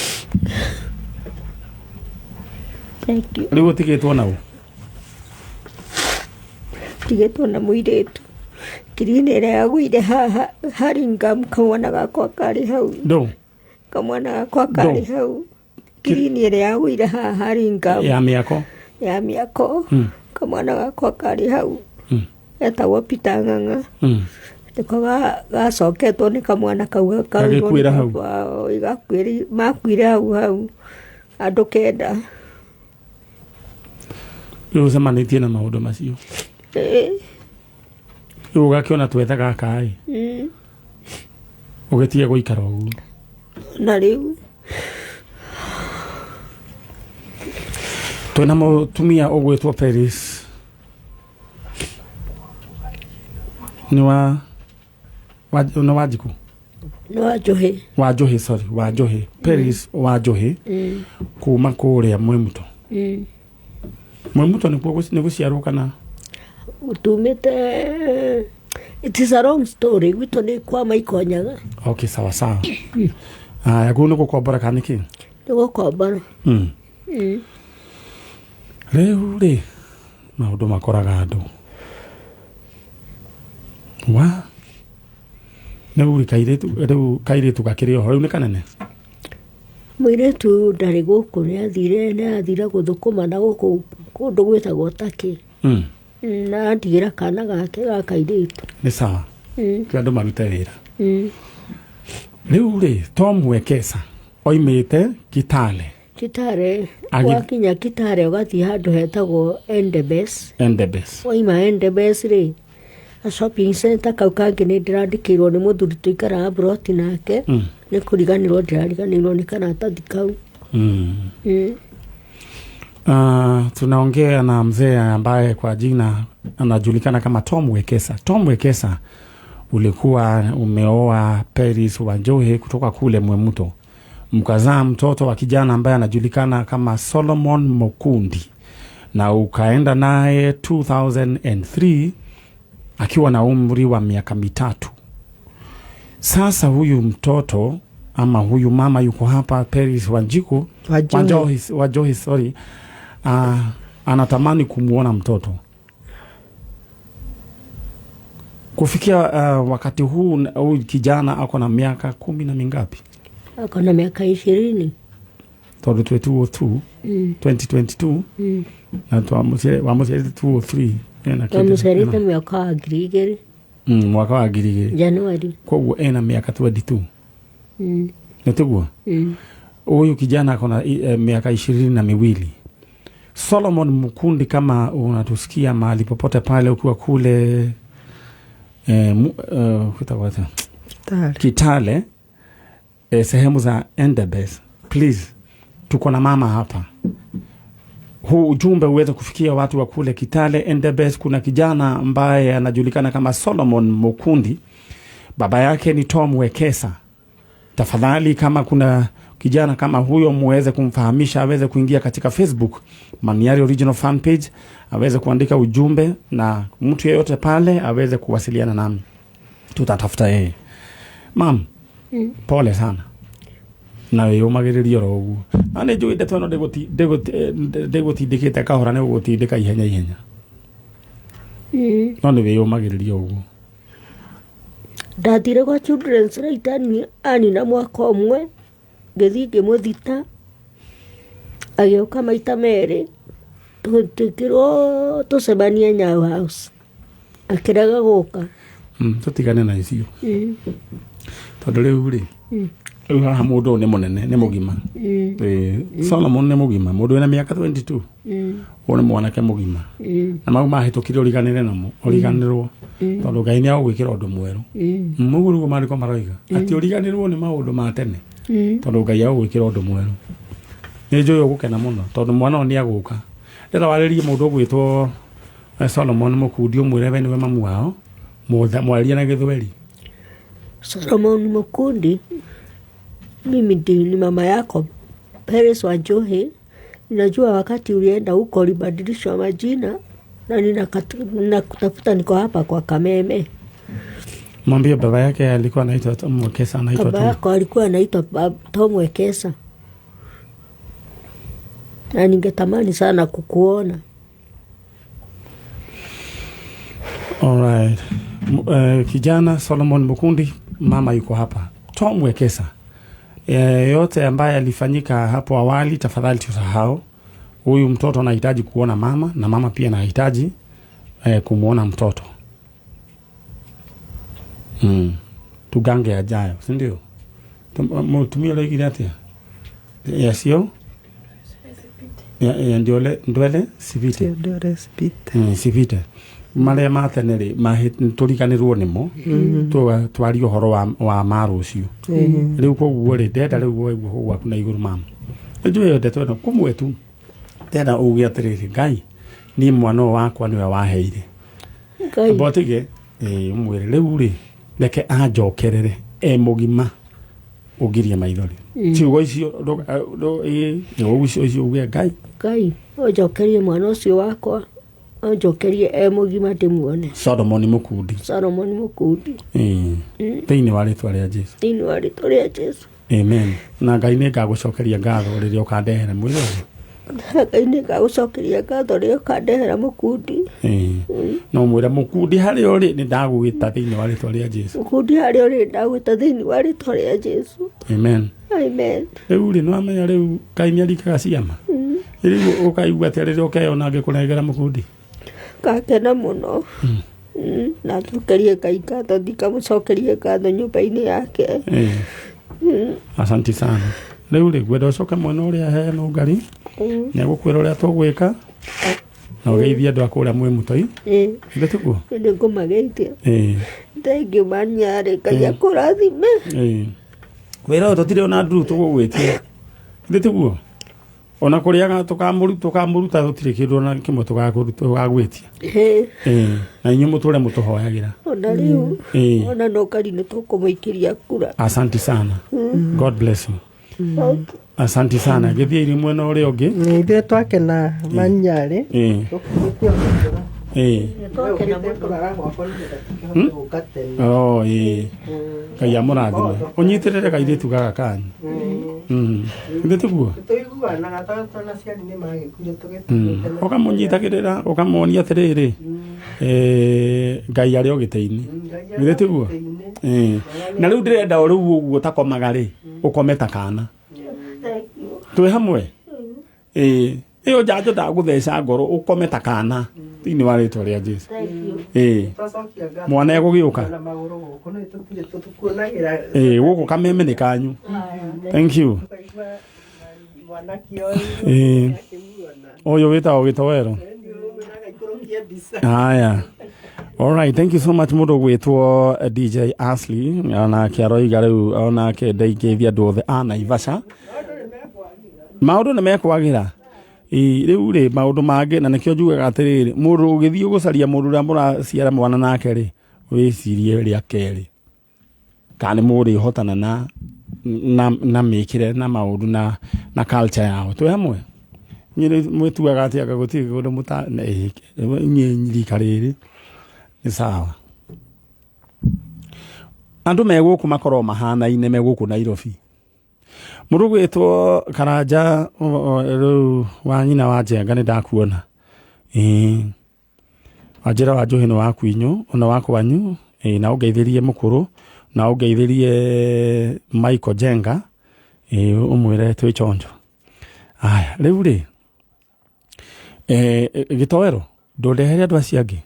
Thank you. Rĩu ũtigĩtwo nau? Tigĩtwo na mũirĩtu kirini ĩrĩa yagũire haha Haringam, kamwana gakwa karĩ hau. Ndũ? Kamwana gakwa karĩ Ndũ? hau kirini ĩrĩa yagũire haha Haringam. Ya mĩako? Ya mĩako. Kamwana gakwa karĩ hau. Etagwo Peter Ng'ang'a. Nĩko gacoketwo nĩ kamwana kau. Gagĩkuĩra hau? Makuire hau hau andũ 9. Rĩu ũcemanĩtie na maũndũ macio? Ĩĩ. Rĩu ũgakĩona twetha gaka ĩ, ũgĩtige gũikara ũguo. Na rĩu Twĩna mũtumia ũgwĩtwo Paris nĩ wa nĩ Wanjikũ? Nĩ wa Njũhĩ. Wa Njũhĩ, sorry, wa Njũhĩ. Paris wa Njũhĩ kuma kũrĩa Mwĩmuto. Mwĩmuto nĩkuo nĩ gũciarwo kana? Tumĩte, it is a long story, gwitũ nĩ kwa Maikonyaga. Okay, sawa sawa. Aya, kũu nĩ gũkombora kana nĩkĩ? Nĩ gũkombora. Rĩu rĩ, maũndũ makoraga andũ wa rĩu rĩ, kairĩtu rĩu, kairĩtu gakĩrĩ oho rĩu nĩ kanene? Mũirĩtu ndarĩ gũkũ, nĩ athire gũthũkũma na gũkũ kũndũ gwĩtagwo Takĩ. Na andigĩra kana gake ga kairĩtu. Nĩ sawa. Kĩ andũ marute wĩra. Rĩu rĩ, Tom Wekesa oimĩte Kitale. Kitale. Wakinya Kitale ũgathiĩ handũ hetagwo Endebess. Endebess. Waima Endebess rĩ, a shopping center kau kangĩ nĩ ndĩrandĩkĩirwo nĩ mũthuri tũikaraga broti nake. Nĩ kũriganĩrwo ndĩrariganĩirwo nĩ karatathi kau. Tunaongea na mzee ambaye kwa jina anajulikana kama Tom Wekesa. Tom Wekesa, ulikuwa umeoa Paris Wanjohe kutoka kule Mwemuto, mkazaa mtoto wa kijana ambaye anajulikana kama Solomon Mokundi, na ukaenda naye 2003 akiwa na umri wa miaka 3. Sasa huyu mtoto ama huyu mama yuko hapa, Paris Wanjiku. Wanjohi. Wanjohi, Wanjohi, sorry. Anatamani kumwona mtoto. Kufikia wakati huu, huyu kijana ako na miaka kumi na mingapi? Ako na miaka 20. Tondũ twĩ 202. 2022. Na wamũciarĩte 203 ena kĩndũ- Twamuciarĩte mwaka wa 2000. Mwaka wa 2000. Januari. Koguo ena miaka 22. Nĩ tiguo? Mm. Huyu kijana ako na miaka 22. Solomon Mukundi, kama unatusikia mahali popote pale ukiwa kule kuitagwo atĩa? Kitale. Kitale, sehemu za Endebess, please, tuko na mama hapa. Huu ujumbe uweze kufikia watu wa kule Kitale, Endebess. Kuna kijana ambaye anajulikana kama Solomon Mukundi, baba yake ni Tom Wekesa. Tafadhali, kama kuna kijana kama huyo, muweze kumfahamisha aweze kuingia katika Facebook Maniari Original Fan Page, aweze kuandika ujumbe na mtu yeyote pale aweze kuwasiliana nami, tutatafuta yeye. Mam, pole sana na wĩyũmagĩrĩrie oro ũguo, na nĩ njũĩ ndeto ĩno ndĩgũtindĩkĩte kahora, nĩ gũgũtindĩka ihenya ihenya. No nĩ wĩyũmagĩrĩria ũguo. Ndathire gwa Children's Right anina mwaka ũmwe, ngĩthiĩ ngĩmũthita, agĩũka maita merĩ, tũkĩrwo tũcemanie Nyayo House, akĩrega gũka. Tũtigane na icio. Tondũ rĩu rĩ, rĩu haha mũndũ ũyũ nĩ mũnene, nĩ mũgima. Solomon nĩ mũgima, mũndũ wĩna mĩaka 22. Ũyũ nĩ mwanake mũgima. Na mau mahĩtũkire ũriganĩre namo, ũriganĩrwo. Tondũ Ngai nĩ agũgwĩkĩra ũndũ mwerũ. Ũguo nĩguo maandĩko maroiga. Atĩ ũriganĩrwo nĩ maũndũ ma tene. Tondũ Ngai agũgwĩkĩra ũndũ mwerũ. Nĩ njũĩ ũgũkena mũno tondũ mwana ũyũ nĩ agũka. Ndĩrenda warĩrie mũndũ ũgwĩtwo Solomon Mũkundi ũmwĩre we nĩwe mamu wao. Mwarĩrie na Gĩthweri. Solomon Mukundi, mimi ni mama yako Peres Wanjohi. Najua wakati ulienda huko ulibadilishwa majina na ninakutafuta, niko hapa kwa Kameme. Mwambie baba yake alikuwa anaitwa Tom Wekesa, anaitwa Baba Tom. yako alikuwa anaitwa Tom Wekesa, na ningetamani sana kukuona. Alright. Kijana Solomon Mukundi, mama yuko hapa. Tom Wekesa. Yote ambaye alifanyika hapo awali, tafadhali tusahau. Huyu mtoto anahitaji kuona mama na mama pia anahitaji kumwona mtoto. Tugange ajayo, si ndio? Tumie loigire atia? Ya sio? Ya ndiole ndwele sivite. Theodore Spite. Sivite. Marĩa ma tene rĩ tũriganĩrwo nĩmo, twarie ũhoro wa ma rũciũ. Rĩu koguo rĩ, ndenda rĩu waigua kũu gwaku na igũrũ mama, nĩnjũĩ ĩyo ndeto ĩno kũmwe tu, ndenda uge atĩrĩrĩ, Ngai, niĩ mwana ũyũ wakwa nĩwe waheire. Ngai. Amba ũtige ũmwĩre rĩu rĩ, reke anjokerere e mũgima, ũngirie maithori. Ciugo icio icio uge Ngai. Ngai, ũnjokerie mwana ũcio wakwa, ũnjokerie e mũgima ndĩmuone. Solomon Mukundi. Solomon Mukundi. Thĩinĩ wa rĩtwa rĩa Jesu. Thĩinĩ wa rĩtwa rĩa Jesu. Amen. Na Ngai nĩ ngagũcokeria ngatho rĩrĩa ũkandehera mwĩrĩ ũyũ. Ngai nĩ ngagũcokeria ngatho rĩrĩa ũkandehera Mũkundi. No mwĩre Mũkundi harĩa ũrĩ, nĩ ndagũgĩta thĩinĩ wa rĩtwa rĩa Jesu. Mũkundi harĩa ũrĩ, ndagwĩta thĩinĩ wa rĩtwa rĩa Jesu. Amen. Amen. Rĩu rĩ, nĩwamenya rĩu Ngai nĩ arikaga ciama. Rĩu ũkaigua atĩa rĩrĩa ũkeyona ngĩkũnengera Mũkundi? Ngakena mũno. Na njokerie Ngai ngatho, ndikamũcokerie ngatho nyũmba-inĩ yake. Asanti sana. Rĩu rĩ, ngwenda ũcoke mwena ũrĩa he nũngari, nĩ egũkwĩra ũrĩa tũgwĩka na ũgeithie andũ a kũrĩa mwĩ mũtoi. Githĩ tiguo? Nĩ ngũmageithia. Thengiũ manyarĩ, Ngai akũrathime. Wĩra ũyũ tũtirĩ ona nduru tũgũgwĩtia. Githĩ tiguo? Ona kũrĩaga tũkamũruta tũtirĩ kĩndũ ona kĩmwe tũgagwĩtia. Na inyuĩ mũtũre mũtũhoyagĩra. Ona rĩu ona nũngari nĩ tũkũmũikĩria kura. Asanti sana. God bless you. Asanti sana. Gĩthiĩ iri mwena ũrĩa ũngĩ. Nĩ ithuĩ twakena manyarĩ. Twakena mũno. Kũrara gwakwa nĩgetha tũkĩhote gũka tene. Oh, Ngai amũrathime. Ũnyitĩrĩre kairĩtu gaka kanyu. Githĩ tiguo? Tũiguanaga tondũ twana aciari nĩ magĩkuire tũgĩtũgĩte. Ũkamũnyitagĩrĩra, ũkamuonia atĩrĩrĩ, Ngai arĩ o gĩtĩ-inĩ. Githĩ tiguo? Na rĩu ndĩrenda o rĩu ũguo ũtakomaga rĩ, ũkome ta kana. Twĩ hamwe? Ĩyo njanjo ndagũtheca ngoro, ũkome ta kana thĩinĩ wa rĩtwa rĩa Jesu. Twacokia ngatho Mwana egũgĩũka. na magũrũ gũkũ nĩ tũtirĩ tũkuonagĩra. Gũkũ kameme nĩ kanyu. Thank you. Tũkaigua mwanake ũyũ akĩmuona. Ũyũ wĩtagwo Gĩtoero. Agaikũrũkia mbica. Haya. All right, thank you so much mũndũ ũgwĩtwo DJ Ashley, onake aroiga rĩu onake ndeingĩithia andũ othe a Naivasha. Maũndũ nĩ mekwagĩra. Rĩu rĩ maũndũ mangĩ, na nĩkĩo njugaga atĩrĩrĩ, mũndũ ũgĩthiĩ gũcaria mũndũ ũrĩa mũraciara mwana nake rĩ, wĩcirie rĩa kerĩ kana nĩ mũrĩhotana na mĩkĩre na maũndũ na culture yao. Twĩ hamwe? Inyuĩ mwĩtuaga atĩ anga gũtirĩ kũndũ inyuĩ rika rĩrĩ nĩ sawa. Andũ me gũkũ makorwo mahanaine me gũkũ Nairobi. Mũndũ ũgwĩtwo Karanja rĩu wa nyina wa Njenga nĩ ndakuona. Wanjĩra wa Njohi nĩ wa kwinyu ona wa kwanyu, ĩ, na ũngeithĩrie mũkũrũ na ũngeithĩrie Michael Jenga, ĩ, ũmwĩre twĩ chonjo. Aya, rĩu rĩ, gĩtoero ndũndehere andũ acio angĩ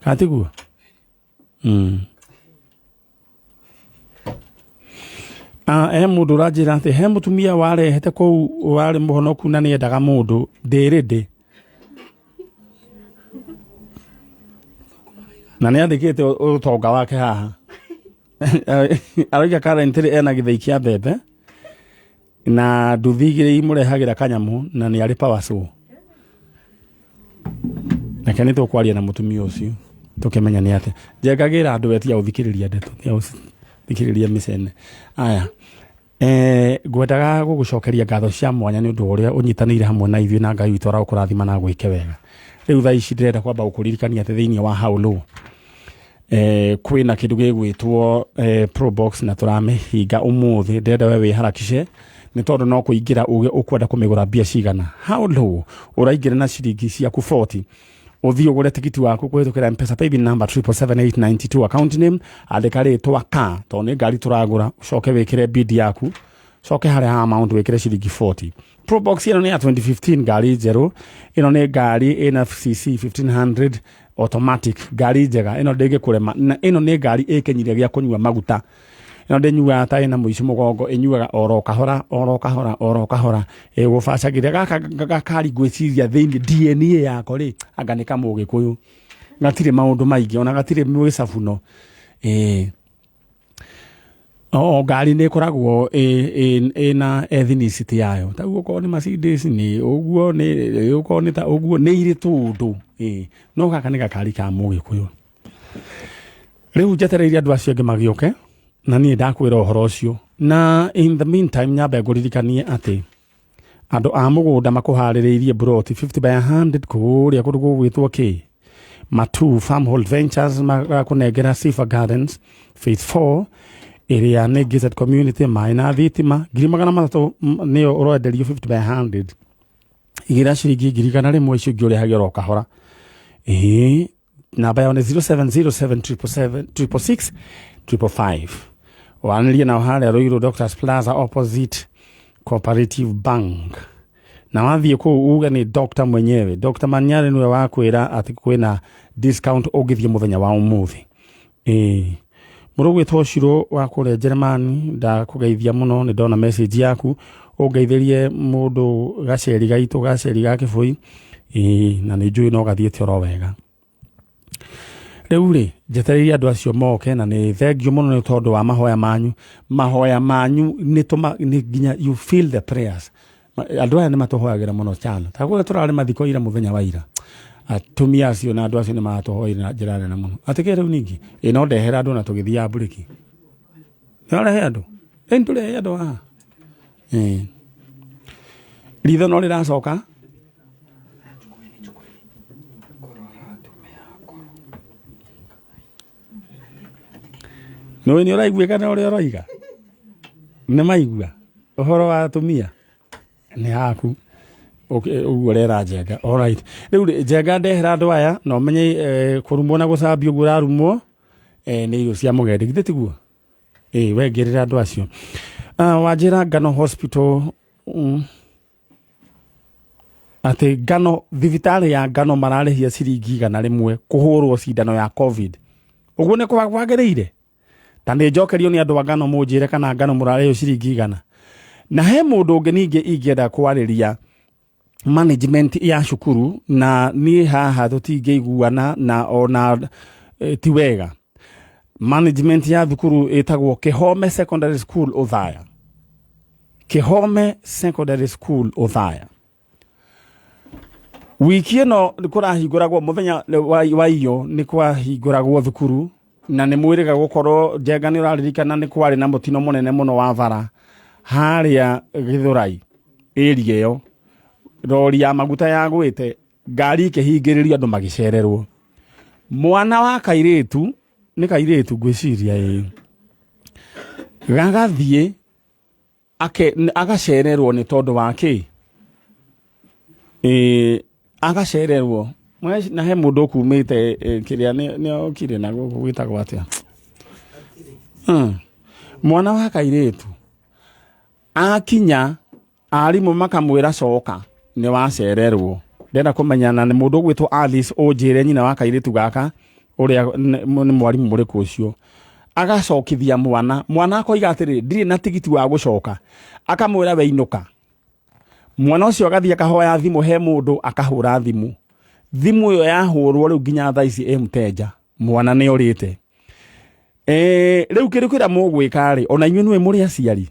kana tiguo? Ah, he mũndũ ũranjĩra atĩ he mũtumia warehete kũu warĩ mũhonoku na nĩendaga mũndũ ndĩrĩndĩ na nĩ andĩkĩte ũtonga wake haha. Aroiga currently ena gĩthĩi kĩa mbembe na nduthi igĩrĩ imũrehagĩra kanyamũ na nĩ arĩ power saw. Reke nĩ tũkwaria na mũtumia ũcio tũkĩmenya nĩ atĩa. Njengagĩra andũ etia gũthikĩrĩria ndeto tia gũthikĩrĩria mĩcene. Aya, ngwendaga gũgũcokeria ngatho cia mwanya nĩ ũndũ wa ũrĩa ũnyitanĩire hamwe na ithuĩ, na Ngai witũ aragũkũrathima na agwĩke wega. Rĩu thaa ici ndĩrenda kwamba gũkũririkania atĩ thĩinĩ wa How Low, kwĩna kĩndũ gĩgwĩtwo Probox na tũramĩhinga ũmũthĩ. Ndĩrenda we wĩharakishe nĩ tondũ no kũingĩra uge ũkwenda kũmĩgũra mbia cigana. How low ũraingĩra na ciringi ciaku 40, ũthiĩ ũgũre tigiti waku kũhĩtũkĩra Mpesa paybill number 777892, account name andĩka rĩtwa ka tondũ nĩ ngari tũragũra, ũcoke wĩkĩre bid yaku, coke harĩa ha amount wĩkĩre ciringi 40. Probox ĩno nĩ ya 2015, ngari njerũ. Ĩno nĩ ngari ĩna cc 1500 automatic, ngari njega ĩno ndĩngĩkũrema, na ĩno nĩ ngari ĩkenyire gĩa kũnyua maguta. Ĩno ndĩnyuaga ta ĩna mũici mũgongo, ĩnyuaga oro kahora oro kahora oro kahora, ĩgũbacagĩria. Gaka gakari ngwĩciria thĩinĩ DNA yako rĩ, anga nĩ kamũgĩkũyũ, gatirĩ maũndũ maingĩ ona gatirĩ mwĩcabuno. Ĩĩ, o ngari nĩ ĩkoragwo ĩna ethnicity yayo, ta okorwo nĩ Mercedes nĩ ũguo, nĩ okorwo nĩ ta ũguo nĩ irĩ tũndũ. Ĩĩ, no gaka nĩ gakari ka mũgĩkũyũ. Rĩu njetereire andũ acio angĩ magĩũke na niĩ ndakwĩra ũhoro ũcio, na in the meantime nyambe ngũririkanie atĩ andũ a mũgũnda makũharĩrĩirie mburoti 50 by 100 kũrĩa kũndũ gũgwĩtwo kĩ Matu Farmhold Ventures. Marakũnengera Sifa Gardens Phase 4 ĩrĩa nĩ gated community, maĩ na thitima. 300,000 nĩyo ũrenderio 50 by 100. Igĩra ciringi 100,000, icio ingĩ ũrĩhage oro kahora. Ĩĩ, namba yao nĩ 0707 666 555. Waranĩrie nao harĩa Ruiru Doctors Plaza, opposite Cooperative Bank, na wathiĩ kũu uge nĩ doctor mwenyewe, Dr. Manyare, nĩwe wakwĩra atĩ kwĩna discount ũngĩthiĩ mũthenya wa ũmũthĩ. Ĩĩ, mũrũ gwĩtwo Shiro wa kũrĩa Jeremani, ndakũgeithia mũno, nĩ ndona message yaku. Ũngeithĩrie mũndũ gaceri gaitũ, gaceri ga Kĩbũi. Ĩĩ, na nĩ njũĩ no gathiĩte oro wega. Rĩu rĩ, njetereire andũ acio moke, na nĩ thengio mũno nĩ tondũ wa mahoya manyu. Mahoya manyu nĩ tũma nĩ nginya you feel the prayers. Andũ aya nĩ matũhoyagĩra mũno cyana, ta kũrĩa tũrarĩ mathiko ira, mũthenya wa ira, atumia acio na andũ acio nĩ maratũhoire na njĩra nene mũno. Atĩ kĩ rĩu ningĩ ĩ no ndehera andũ na tũgĩthiaga mburĩki, nĩ warehe andũ, ĩ nĩ tũrehe andũ haha. Ĩ ritho no rĩracoka. Nĩ nĩ ũraiguĩka na ũrĩa ũroiga nĩ maigua ũhoro wa atumia nĩ haku. Okay, ũguo ũrera Njenga. Alright, rĩu rĩ, Njenga, ndehera andũ aya na ũmenye kũrumwo na gũcambio ũguo ũrarumwo, nĩ irio cia mũgendi, githĩ tiguo? Ĩ we ngĩrĩra andũ acio. Ah, wanjĩra Ngano Hospital, atĩ Ngano, thibitarĩ ya Ngano mararĩhia ciringi 100 kũhũrwo cindano ya COVID. Ũguo nĩ kwagĩrĩire? Ta nĩ njokerio nĩ andũ a Ngano, mũnjĩre kana Ngano mũrarĩhio ciringi 100. Na he mũndũ ũngĩ ningĩ ingĩenda kwarĩria management ya cukuru, na niĩ haha tũtingĩiguana na ona ti wega. Management ya thukuru ĩtagwo Kĩhome Secondary School Othaya, Kĩhome Secondary School Othaya. Wiki ĩno nĩ kũrahingũragwo mũthenya wa iyo nĩ kwahingũragwo thukuru, na nĩ mwĩrĩga gũkorwo Njenga nĩ ũraririkana nĩ kwarĩ na mũtino mũnene mũno wa bara harĩa Gĩthũrai area ĩyo, rori ya maguta yagwĩte, ngari ikĩhingĩrĩrio, andũ magĩcererwo. Mwana wa kairĩtu, nĩ kairĩtu ngwĩciria, ĩĩ, gagathiĩ agacererwo nĩ tondũ wa kĩ? Ĩĩ, agacererwo. Na he mũndũ ũkumĩte kĩrĩa nĩ okire na gũkũ gwĩtagwo atĩa? Mwana wa kairĩtu akinya arimũ makamwĩra coka nĩ wacererwo. Ndĩrenda kũmenya na nĩ mũndũ ũgwĩtwo Alice ũnjĩre nyina wa kairĩtu gaka ũrĩa nĩ mwarimũ mũrĩkũ ũcio. Agacokithia mwana, mwana akoiga atĩrĩrĩ ndirĩ na tigiti wa gũcoka, akamwĩra we inũka. Mwana ũcio agathiĩ akahoya thimũ he mũndũ akahũra thimũ. Thimũ ĩyo yahũrwo rĩu nginya thaa ici ĩ mteja, mwana nĩ orĩte. Rĩu kĩndũ kĩrĩa mũgwĩka rĩ, ona inyuĩ nĩwe mũrĩ aciari,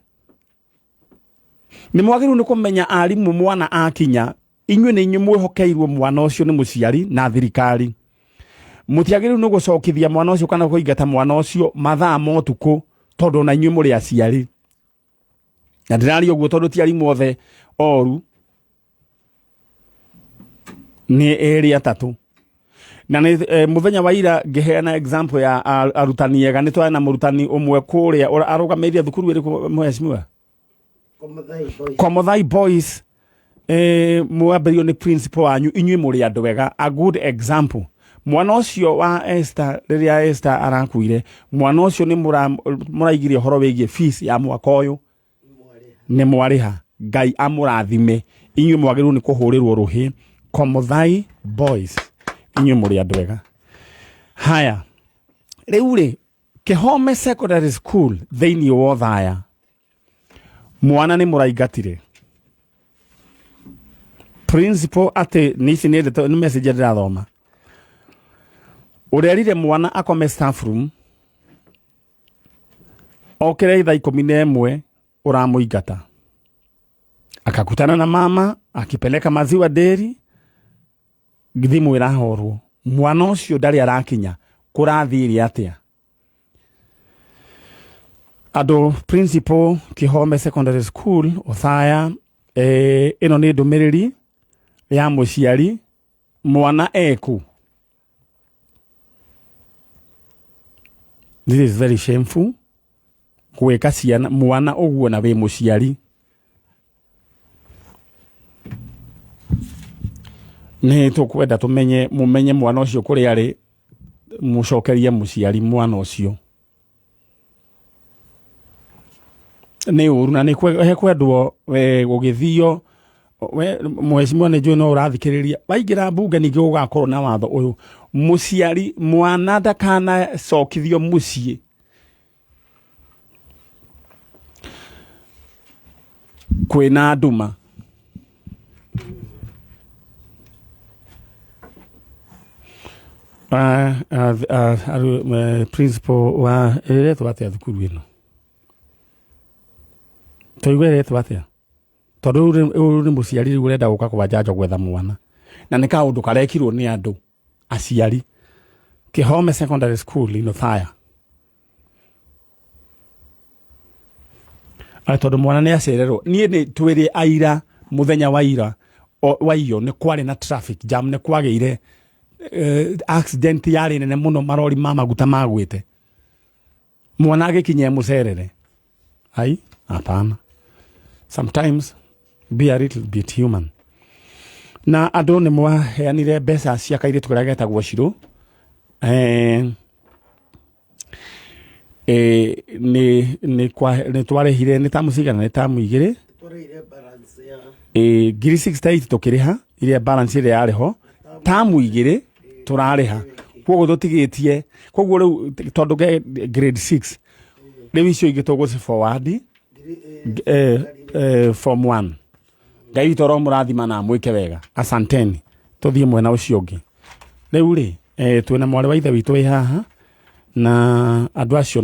nĩ mwagĩrĩirwo nĩ kũmenya arimũ mwana akinya, inyuĩ nĩ inyuĩ mwĩhokeirwo mwana ũcio nĩ mũciari na thirikari. Mũtiagĩrĩirwo nĩ gũcokithia mwana ũcio kana kũingata mwana ũcio mathaa ma ũtukũ, tondũ ona inyuĩ mũrĩ aciari. Na ndĩraria ũguo tondũ ti arimũ othe oru, nĩ erĩ atatũ. Na nĩ mũthenya wa ira ngĩheana example ya arutani ega, nĩ twarĩ na mũrutani ũmwe kũrĩa arũgamĩrĩire thukuru ĩrĩkũ mheshimiwa? Komothai Boys. Mwambĩrĩirio nĩ principal wanyu, inyuĩ mũrĩ andũ ega, a good example. Mwana ũcio wa Esther, rĩrĩa Esther arakuire, mwana ũcio nĩ mũraigire ũhoro wĩgiĩ fees ya mwaka ũyũ, nĩ mwarĩha. Ngai amũrathime. Inyuĩ mwagĩrĩirwo nĩ kũhũrĩrwo rũhĩ. Komothai Boys, inyuĩ mũrĩ andũ ega. Haya, rĩu rĩ, Kĩhome Secondary School thĩinĩ wa Othaya, mwana nĩ mũraingatire principal atĩ nĩ ici nĩ ndeto, nĩ message ndĩrathoma. Ũrerire mwana akome staff room okĩre thaa 11 ũramũingata, akakutana na mama akipeleka maziwa dairy, thimũ ĩrahorwo, mwana ũcio ndarĩ arakinya, kũrathire atĩa? Andũ principal Kĩhome Secondary School Othaya, ĩno nĩ ndũmĩrĩri ya mũciari, mwana eku. This is very shameful gwĩka ciana mwana ũguo na wĩ mũciari. Nĩ tũkwenda tũmenye, mũmenye mwana ũcio kũrĩa arĩ, mũcokerie mũciari mwana ũcio. Nĩ ũru na nĩ hekwendwo gũgĩthio. We mheshimiwa nĩ njũĩ no ũrathikĩrĩria, waingĩra mbunge ningĩ gũgakorwo na watho ũyũ, mũciari mwana ndakanacokithio mũciĩ kwĩna nduma. Principal wa ĩretwo atĩa thukuru ĩno? Tũigue ĩretwo atĩa? Tondũ rĩu nĩ mũciari rĩu ũrenda gũka kwa njanjo gwetha mwana, na nĩ kaũndũ karekirwo nĩ andũ aciari. Kĩhome Secondary School in Othaya. Tondũ mwana nĩ acererwo, niĩ nĩ twĩrĩ aira mũthenya wa ira wa iyo nĩ kwarĩ na traffic jam, nĩ kwagĩire accident yarĩ nene mũno, marori ma maguta magwĩte, mwana agĩkinya mũcerere. Ai, hapana. Sometimes be a little bit human. Na andũ nĩ mwaheanire mbeca cia kairĩtu karĩa getagwo Shiro. Nĩ twarĩhire nĩ tamu cigana? Nĩ tamu igĩrĩ. 68,000 tũkĩrĩha iria balance ĩrĩa yarĩ ho, tamu igĩrĩ tũrarĩha, koguo tũtigĩtie, koguo rĩu tondũ grade 6 rĩu icio ingĩ tũgũci forward form 1. Ngai witũ aromũrathima na amwĩke wega, asanteni. Tũthiĩ mwena ũcio ũngĩ rĩu rĩ, twĩna mwarĩ wa ithe witũ wĩ haha na andũ acio.